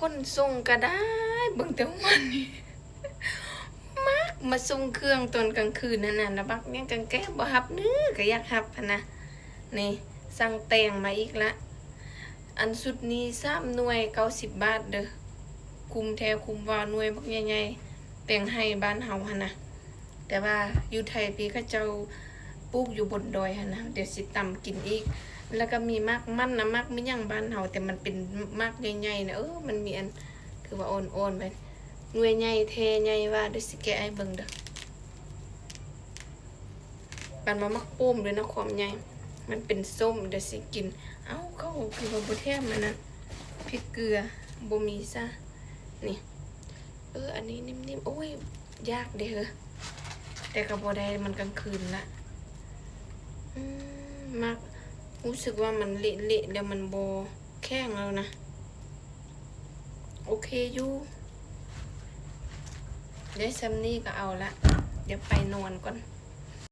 ຄົນສົ່ງກໍໄດ້ ເບິ່ງແຕ່ຫົວນີ້ ມັກມາສົ່ງເຄື່ອງຕອນກາງຄືນຫັ້ນນະ ແລ້ວມັກຫຍັງກາງແກງບໍ່ຮັບ ເນີ ກໍຢາກຮັບຫັ້ນນະ. ນີ້ ສັ່ງແຕ່ງມາອີກລະ. ອັນຊຸດນີ້ສາມໜ່ວຍເກົ້າສິບບາດເດີ ຄຸ້ມແທ້ຄຸ້ມວ່າ ໜ່ວຍບັກໃຫຍ່ໆ ແຕ່ງໄຮ່ບ້ານເຮົາຫັ້ນນະ. ແຕ່ວ່າຢູ່ໄທພີ້ເຂົາເຈົ້າປູກຢູ່ບົນດອຍຫັ້ນນະ ດຽວຊິຕຳກິນອີກ. ແລ້ວກໍມີໝາກມັນນະ ໝາກມີຫຍັງບ້ານເຮົາ ແຕ່ມັນເປັນໝາກໃຫຍ່ໆນະ. ເອີ ມັນມີອັນ ຄືວ່າອ່ອນໆໄວ້ ໜ່ວຍໃຫຍ່ແທ້ໃຫຍ່ວ່າ ດຽວຊິແກະໃຫ້ເບິ່ງເດີ. ປານວ່າໝາກໂປ້ມເລີຍນະ ຄວາມໃຫຍ່ ມັນເປັນສົ້ມ ດຽວຊິກິນ. ເອົ້າ ເຂົາຄືວ່າບໍ່ແຖມອັນນັ້ນ ພິກເກືອ ບໍ່ມີຊະ. ນີ້ ເອີ ອັນນີ້ນິ່ມໆ ໂອ້ຍ ຢາກເດ້ເຮີ ແຕ່ກໍບໍ່ໄດ້ ມັນກາງຄືນລະ. ອືມ ມັກ ຮູ້ສຶກວ່າມັນເລະໆ ແລ້ວມັນບໍ່ແຂງແລ້ວນະ. ໂອເຄຢູ່ ໄດ້ຊ່ຳນີ້ກໍເອົາລະ ດຽວໄປນອນກ່ອນ.